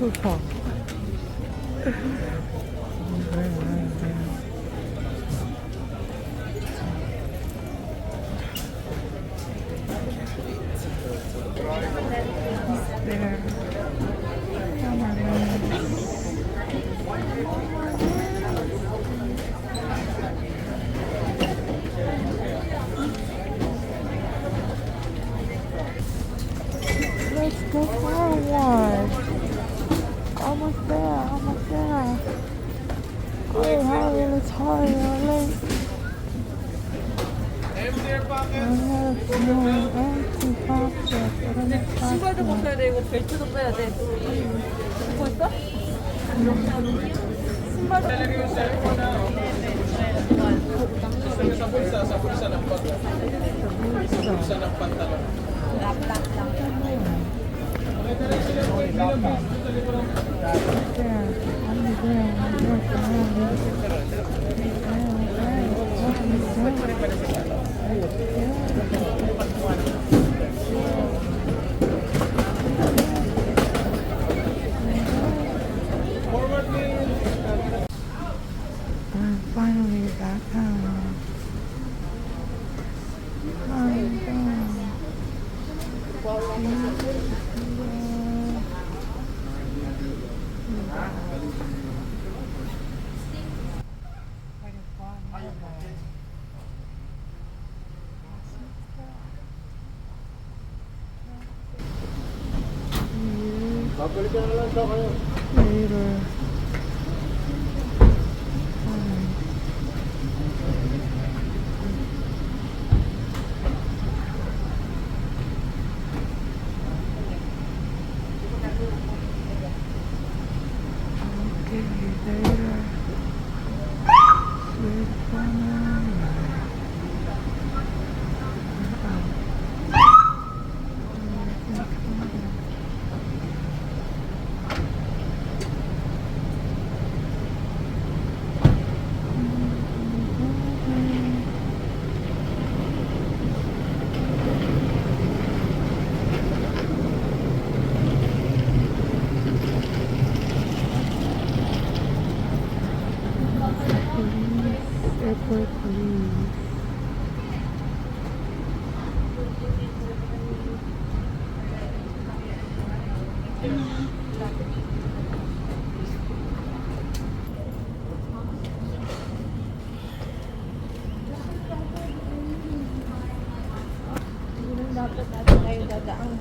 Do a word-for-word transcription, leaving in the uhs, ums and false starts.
Super. Let's go forward. Almost there, almost there. Oh, how will it hurry, really? I have no empty pocket. I don't have pocket. 신발도 벗어야 돼. 이거 벨트도 빼야 돼. 벗고 있어? 신발도 I'm finally back home. Babalikan na lang daw kayo. Later. Okay, later. Later. Police, airport police. Dada, tayo, dada, ang